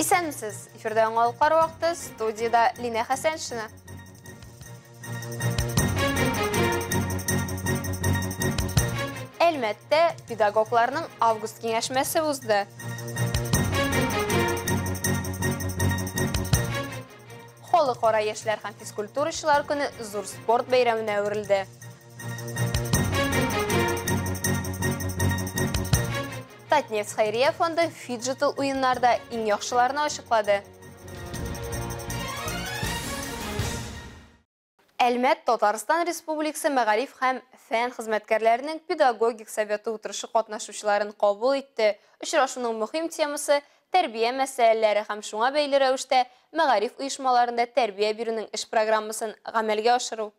Исәнмесез! Эфирда яңалыклар вакыты, студияда Линә Хәсәншина. Әлмәттә педагогларның август киңәшмәсе узды. Халыкара яшьләр һәм физкультурачылар көне зур спорт бәйрәменә әверелде. Татнефть хәйрия фонды фиджитал уеннарда иң яхшыларны ачыклады. Әлмәт Татарстан Республикасы мәгариф һәм фән хезмәткәрләренең педагогик советы утырышы катнашучыларын кабул итте. Очрашуның мөһим темасы тәрбия мәсьәләләре һәм шуңа бәйле рәвештә мәгариф оешмаларында тәрбия бирүнең эш программасын гамәлгә ашыру.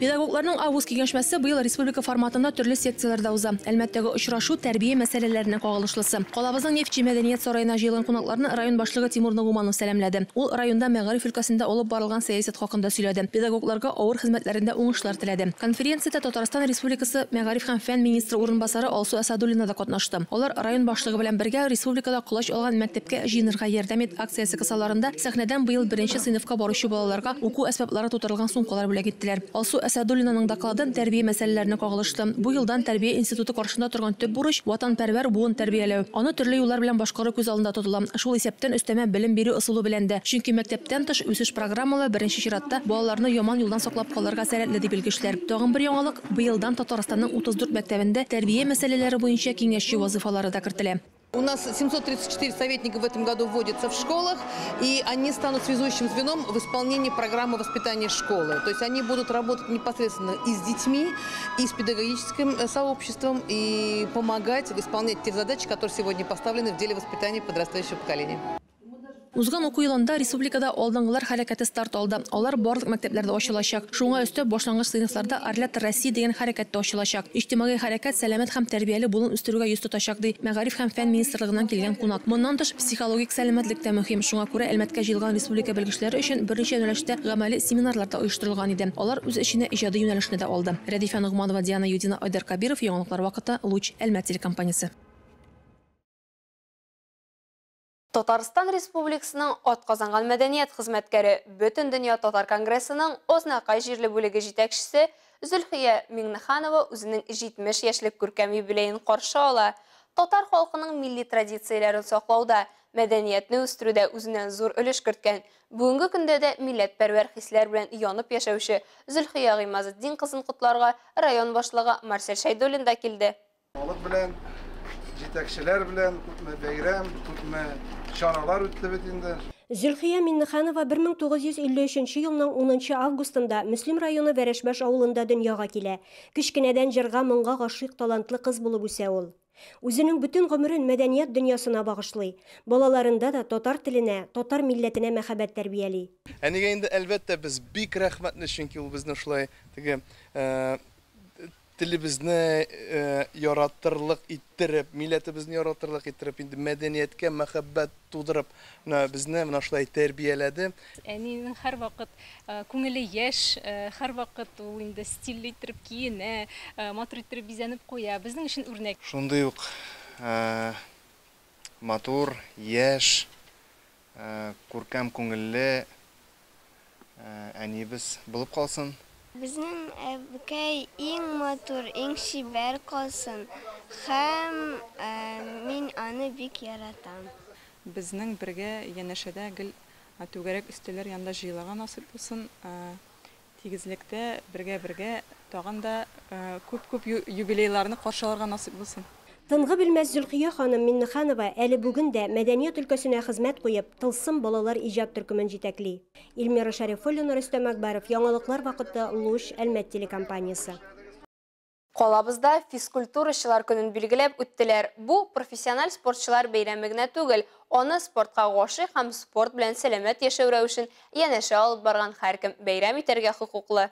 Педагогларның август киңәшмәсе быел республика форматында төрле секцияләрдә уза. Әлмәттәге очрашу тәрбия мәсьәләләренә кагылышлысы. Калабызның Нефтьче мәдәният сараена җыелган кунакларны район башлыгы Тимур Нагуманов сәламләде. Ул районда мәгариф өлкәсендә алып барылган сәясәт хакында сөйләде. Педагогларга авыр хезмәтләрендә уңышлар теләде. Конференциядә Татарстан Республикасы мәгариф һәм фән министры урынбасары Алсу Әсәдуллина да катнашты. Алар район башлыгы белән бергә республикада колач алган Мәктәпкә җыенырга ярдәм ит акциясе кысаларында сәхнәдән быел беренче сыйныфка баручы балаларга уку әсбаплары тутырылган сумкалар бүләк иттеләр. Алсу Әсәдуллинаның доклады тәрбия мәсьәләләренә кагылышлы. Бу елдан тәрбия институты каршында торган төп бурыч, ватанпәрвәр буын тәрбияләү. Аны төрле юллар белән башкару күз алдында тотыла. Шул исәптән өстәмә белем бирү ысулы белән дә. Чөнки мәктәптән тыш үсеш программалы беренче чиратта балаларны яман юлдан саклап калырга сәләтле, ди белгечләр. Тагын бер яңалык, быелдан Татарстанның 34 мәктәбендә тәрбия мәсьәләләре буенча киңәшче вазыйфалары да кертелә. У нас 734 советника в этом году вводятся в школах, и они станут связующим звеном в исполнении программы воспитания школы. То есть они будут работать непосредственно и с детьми, и с педагогическим сообществом, и помогать исполнять те задачи, которые сегодня поставлены в деле воспитания подрастающего поколения. Узган уку елында республикада алдынгылар хәрәкәте старт алды. Алар барлык мәктәпләрдә ачылачак. Шуңа өстәп башлангыч сыйныфларда Орлята России дигән хәрәкәт тә ачылачак. Иҗтимагый хәрәкәт сәламәт һәм тәрбияле буын үстерүгә йөз тотачак, ди мәгариф һәм фән министрлыгыннан килгән кунак. Моннан тыш, психологик сәламәтлек тә мөһим. Шуңа күрә Әлмәткә җыелган республика белгечләре өчен берничә юнәлештә гамәли семинарлар да оештырылган иде. Алар үз эченә иҗади юнәлешне дә алды. Рәдифә Ногманова, Диана Юдина, Айдар Кабиров, Яңалыклар вакыты, Луч, Әлмәт телекомпаниясе. Татарстан Республикасының атказанган мәдәният хезмәткәре, Бөтендөнья татар конгрессының Ознакай җирле бүлеге җитәкчесе Зөлхия Миңнеханова үзенең 70 яшьлек күркәм юбилеен каршы ала. Татар халкының милли традицияләрен саклауда, мәдәниятне үстерүдә үзеннән зур өлеш керткән, бүгенге көндә дә милләтпәрвәр хисләр белән янып яшәүче Зөлхия Гыймазетдин кызын котларга район башлыгы Марсель Шәйдуллин да килде. Халык белән, җитәкчеләр белән күпме бәйрәм, күпме чаралар үтте бит инде. Зөлхия Миңнеханова 1953 елның 10 августында Мөслим районы Вәрәшбаш авылында дөньяга килә. Кечкенәдән җырга, моңга гашыйк талантлы кыз булып үсә ул. Үзенең бөтен гомерен мәдәният дөньясына багышлый. Балаларында да татар теленә, татар милләтенә мәхәббәт тәрбияли. Әнигә инде әлбәттә без бик рәхмәтле, чөнки ул безне шулай теге телебезне яратырлык иттереп, милләтебезне яратырлык иттереп, инде мәдәнияткә мәхәббәт тудырып, менә безне менә шулай тәрбияләде. Әнинең һәрвакыт күңеле яшь, һәрвакыт ул инде стильле иттереп киенә, матур иттереп бизәнеп куя. Безнең өчен үрнәк. Шундый ук матур, яшь, күркәм күңелле әниебез булып калсын. Безнең әбекәй иң матур, иң чибәр калсын һәм мин аны бик яратам. Безнең бергә янәшәдә гел түгәрәк өстәлләр янында җыелырга насыйп булсын. Тигезлектә бергә-бергә тагын да күп-күп юбилейларны каршы алырга насыйп булсын. Тынгы белмәс Зөлхия ханым Миңнеханова әле бүген дә мәдәният өлкәсенә хезмәт куеп, Тылсым балалар иҗат төркемен җитәкли. Эльмира Шәрифуллина, Рөстәм Акбаров, Яңалыклар вакыты, Луч, Әлмәт телекомпаниясе. Калабызда физкультурачылар көнен билгеләп үттеләр. Бу профессиональ спортчылар бәйрәме генә түгел, аны спортка гашыйк һәм спорт белән сәламәт яшәү рәвешен янәшә алып барган һәркем бәйрәм итәргә хокуклы.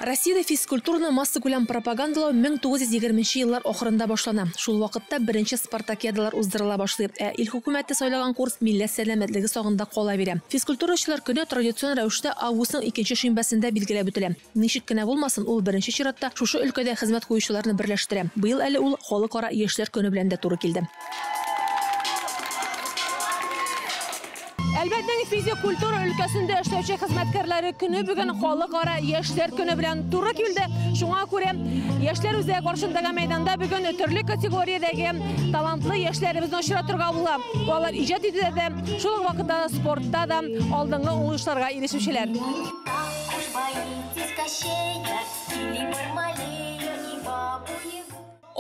Россиядә физкультураны массакүләм пропагандалау 1920 нче еллар ахырында башлана. Шул вакытта беренче спартакиадалар уздырыла башлый. Ә ил хөкүмәте сайлаган курс милләт сәламәтлеге сагында кала бирә. Физкультурачылар көне традицион рәвештә августның икенче шимбәсендә билгеләп үтелә. Ничек кенә булмасын, ул беренче чиратта шушы өлкәдә хезмәт куючыларны берләштерә. Быел әле ул Халыкара яшьләр көне белән дә туры килде. Әлмәтнең физик культура өлкәсендә эшләүче хезмәткәрләре көне бүген Халыкара яшьләр көне белән туры килде. Шуңа күрә яшьләр үзәге каршындагы мәйданда бүген төрле категориядәге талантлы яшьләребезне очратырга була. Алар иҗат итүдә дә, шул ук вакытта спортта да алдынгы уңышларга ирешүчеләр.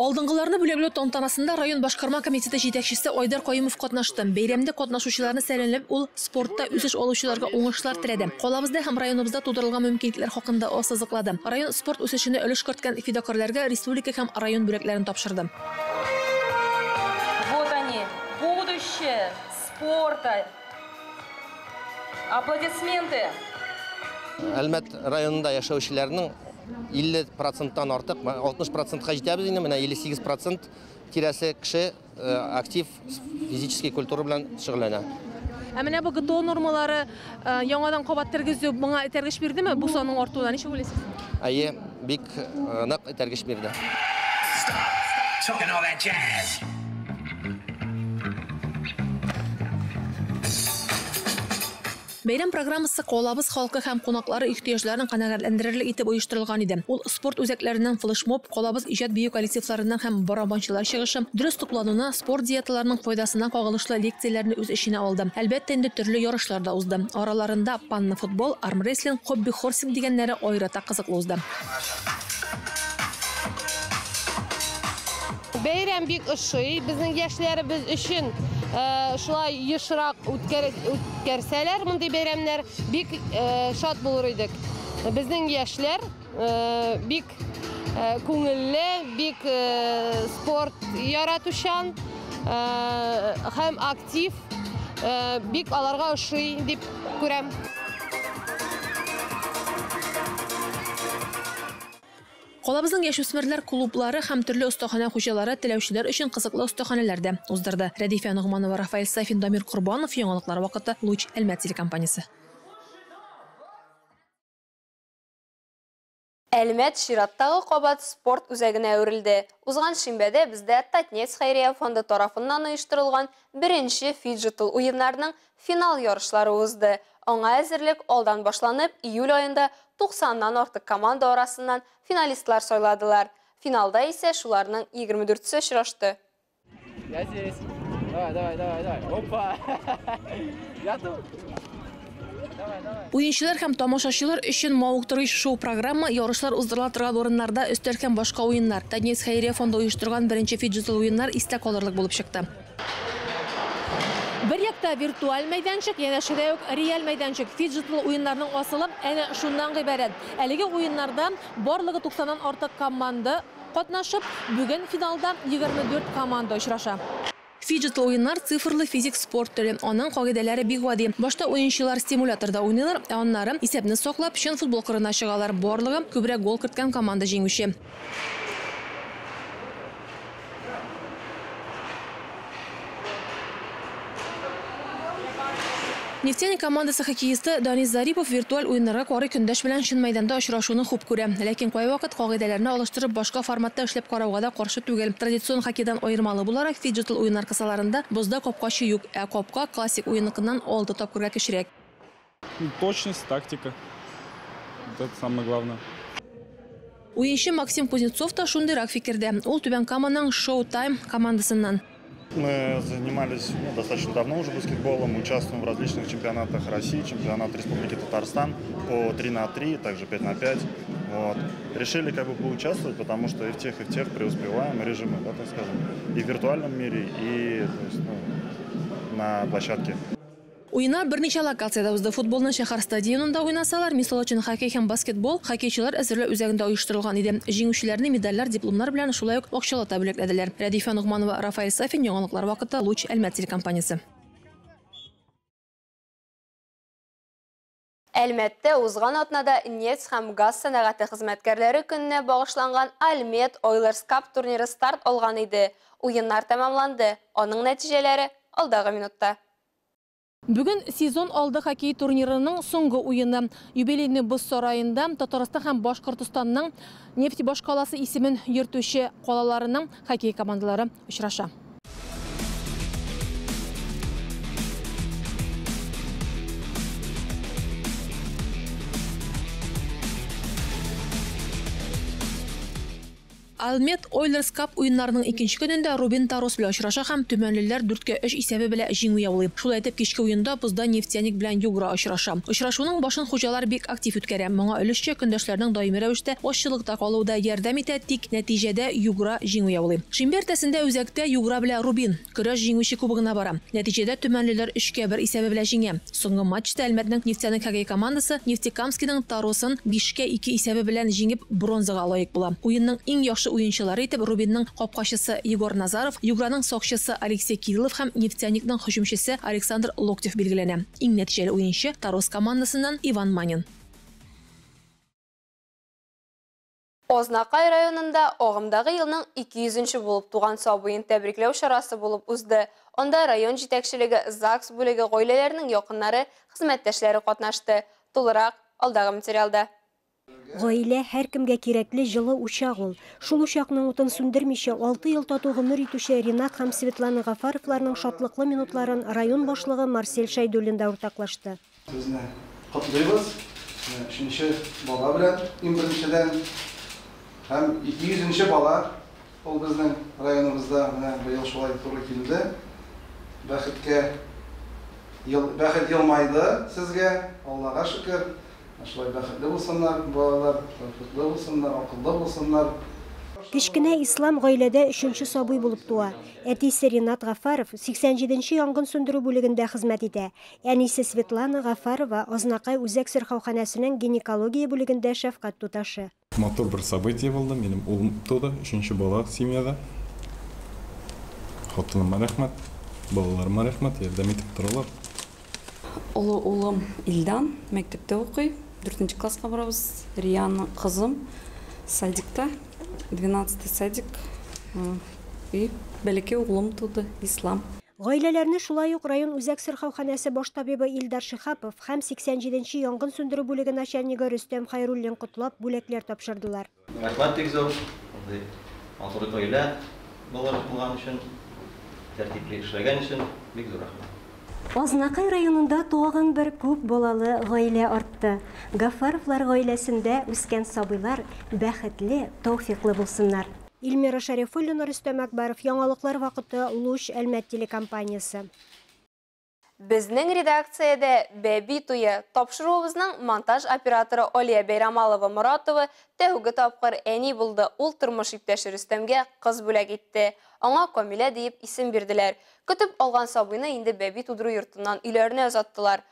Алдынгыларны бүләкләү тантанасында район башкарма комитеты җитәкчесе Айдар Каюмов катнашты. Бәйрәмдә катнашучыларны сәламләп, ул спортта үсеш алучыларга уңышлар теләде. Калабызда һәм районыбызда тудырылган мөмкинлекләр хакында ассызыклады. Район спорт үсешенә өлеш керткән фидакарьләргә республика һәм район бүләкләрен тапшырды. Вот они, будущее спорта. Аплодисменты. Әлмәт районында яшәүчеләрнең 50 проценттан артык, 60 процентка җитәбез инде, менә 58 процент тирәсе кеше актив физический культура белән шөгыльләнә. Ә менә бу ГТО нормалары яңадан кабат тергезү моңа этәргеч бирдеме? Бу санның артуына ничек уйлыйсыз? Әйе, бик нык этәргеч бирде. Бәйрәм программасы калабыз халкы һәм кунаклары ихтыяҗларын канәгатьләндерерлек итеп оештырылган иде. Ул спорт үзәкләреннән флешмоб, калабыз иҗат бию коллективларыннан һәм барабанчылар чыгышы, дөрес туклануны, спорт диеталарының файдасына кагылышлы лекцияләрне үз эченә алды. Әлбәттә инде төрле ярышлар да узды. Араларында панно-футбол, армрестлинг, хобби-хорсинг дигәннәре аерата кызыклы узды. Бәйрәм бик ошый, безнең яшьләребез өчен шулай ешрак үткәрсәләр мондый бәйрәмнәр, бик шат булыр идек. Безнең яшьләр бик күңелле, бик спорт яратучан һәм актив, бик аларга ошый дип күрәм. Калабызның яшүсмерләр клублары һәм төрле остаханә хуҗалары теләүчеләр өчен кызыклы остаханәләр дә уздырды. Рәдифә Ногманова, Рафаэль Сафин, Дамир Корбанов, Яңалыклар вакыты, Луч, Әлмәт телекомпаниясе. Әлмәт чираттагы кабат спорт үзәгенә әверелде. Узган шимбәдә бездә Татнефть хәйрия фонды тарафыннан оештырылган беренче фиджитал уеннарның финал ярышлары узды. Аңа әзерлек алдан башланып, июль аенда 90-нан артык команда арасыннан финалистлар сайладылар. Финалда исә шуларның 24-се очрашты. Я здесь. Давай, давай, давай, давай. Опа! Я тут. Уенчылар һәм тамашачылар өчен мавыктыргыч шоу-программа, ярышлар уздырыла торган урыннарда өстәл һәм башка уеннар. Татнефть хәйрия фонды оештырган беренче фиджитал уеннар истә калырлык булып чыкты. Бер якта виртуаль мәйданчык, янәшәдә үк реаль мәйданчык. Фиджитал уеннарның асылы әнә шуннан гыйбарәт. Әлеге уеннарда барлыгы 90-нан артык команда катнашып, бүген финалда 24 команда очраша. Фиджитал уеннар цифрлы физик спорт төре. Аның кагыйдәләре бик гади. Башта уенчылар стимуляторда уйныйлар, ә аннары исәпне саклап, чын футбол кырына чыгалар. Барлыгы күбрәк гол керткән команда җиңүче. Нефтяник командасы хоккеисты Данис Зарипов виртуаль уеннарга карый көндәш белән чын мәйданда очрашуны хуп күрә. Ләкин кайвакыт кагыйдәләрне алыштырып башка форматта эшләп карауга да каршы түгел. Традицион хоккейдан аермалы буларак фиджитал уеннар кысаларында бозда капкачы юк, ә капка классик уенныкыннан 6 тапкырга кечерәк. Точность, тактика. Вот это самое главное. Уенчы Максим Кузнецов та шундыйрак фикердә. Ул Түбән Каманың Showtime командасыннан. Мы занимались достаточно давно уже баскетболом, участвуем в различных чемпионатах России, чемпионат Республики Татарстан по 3 на 3, также 5 на 5. Вот. Решили как бы поучаствовать, потому что и в тех преуспеваем режимы, да, так скажем, и в виртуальном мире, и то есть, на площадке. Уеннар берничә локациядә узды. Футболны шәһәр стадионында уйнасалар, мисал өчен хоккей һәм баскетбол хоккейчылар әзерләү үзәгендә оештырылган иде. Җиңүчеләрне медальләр, дипломнар белән шулай ук акчалата бүләкләделәр. Рәдифә Ногманова, Рафаэль Сафин, Яңалыклар вакыты, Луч, Әлмәт телекомпаниясе. Әлмәттә узган атнада нефть һәм газ сәнәгате хезмәткәрләре көненә багышланган Альмет Oilers Cup турниры старт алган иде. Уеннар тәмамланды. Аның нәтиҗәләре алдагы минутта. Бүген сезон алды хоккей турнирының соңгы уены. Юбилейный боз сараенда Татарстан һәм Башкортостанның нефть башкаласы исемен йөртүче калаларының хоккей командалары очраша. Алмет Oilers Cup уеннарының икенче көнендә Рубин Тарос белән очраша һәм төмәнлеләр 4-3 исәбе белән җиңү яулый. Шулай итеп, кичке уенда бозда Нефтяник белән Югра очраша. Очрашуның башын хуҗалар бик актив үткәрә. Моңа өлешчә көндәшләрнең даими рәвештә азчылыкта калуы да ярдәм итә, тик нәтиҗәдә Югра җиңү яулый. Шимбә иртәсендә үзәктә Югра белән Рубин көрәш җиңүче кубогына бара. Нәтиҗәдә төмәнлеләр 3-1 исәбе белән җиңә. Соңгы матчта Әлмәтнең Нефтяник хоккей командасы Нефтекамскиның Таросын 5-2 исәбе белән җиңеп бронзага лаек була. Уенның иң яхшы уенчылары итеп Рубинның капкачысы Егор Назаров, Юграның сакчысы Алексей Кириллов һәм Нефтяникның һөҗүмчесе Александр Локтев билгеләнә. Иң нәтиҗәле уенчы Тарос командасыннан Иван Манин. Азнакай районында агымдагы елның 200-нче булып туган сабыен тәбрикләү чарасы булып узды. Анда район җитәкчелеге, ЗАГС бүлеге, гаиләләрнең якыннары, хезмәттәшләре катнашты. Тулырак алдагы материалда. Гаилә һәркемгә кирәкле җылы учак ул. Шул учакның утын сүндермичә 6 ел тату гомер итүче Ринат һәм Светлана Гафаровларның шатлыклы минутларын район башлыгы Марсель Шәйдуллин да уртаклашты. Сезне котлыйбыз. 3нче бала белән иң беренчедән һәм 200нче бала ул безнең районыбызда менә быел шулай туры килде. Бәхеткә бәхет елмайды сезгә, Аллага шөкер. Шулай бәхетле булсыннар балалар, бәхетле булсыннар, акыллы булсыннар. Кечкенә Ислам гаиләдә 3нче сабый булып туа. Әтисе Ринат Гафаров 87нче янгын сүндерү бүлегендә хезмәт итә. Әнисе Светлана Гафарова Азнакай үзәк сырхауханәсенең гинекология бүлегендә шәфкать туташы. Матур бер событие булды. Минем улым туды, 3нче бала семьяда. Хатыныма рәхмәт, балаларыма рәхмәт, ярдәм итеп торалар. Олы улым Илдан мәктәптә укый, 4нче класска барабыз. Риана кызым садикта, 12-й садик. И бәләкәй углым туды, Ислам. Гаиләләрне шулай ук район үзәк сырхауханәсе баш табибы Илдар Шихапов һәм 87нче янгын сүндерү бүлеге начальнигы Рөстәм Хайруллин котлап бүләкләр тапшырдылар. Рәхмәт бик зур. Мондый матур гаилә балалар булган өчен, тәртипле эшләгән өчен бик зур рәхмәт. Азнакай районында тагын бер күп балалы гаилә артты. Гафаровлар гаиләсендә үскән сабыйлар бәхетле, тәүфиклы булсыннар. Эльмира Шәрифуллина, Рөстәм Акбаров, Яңалыклар вакыты, Луч, Әлмәт телекомпаниясе. Безнең редакциядә бәби туе. Тапшыруыбызның монтаж операторы Алия Бәйрамалова Моратова тәүге тапкыр әни булды. Ул тормыш иптәше Рөстәмгә кыз бүләк итте. Аңа Камилә диеп исем бирделәр. Көтеп алган сабыйны инде бәби тудыру йортыннан өйләренә озаттылар.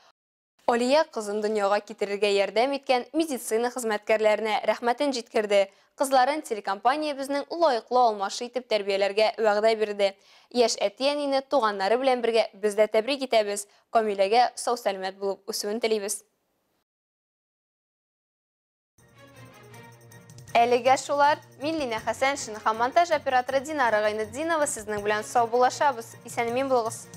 Алия кызын дөньяга китерергә ярдәм иткән медицина хезмәткәрләренә рәхмәтен җиткерде. Кызларын телекомпаниябезнең лаеклы алмашы итеп тәрбияләргә вәгъдә бирде. Яшь әти-әнине туганнары белән бергә без дә тәбрик итәбез. Камиләгә сау-сәламәт булып үсүен телибез. Әлегә шулар. Мин Лина Хәсәншина һәм монтаж операторы Динара Гайнетдинова сезнең белән саубуллашабыз. Исән-имин булыгыз.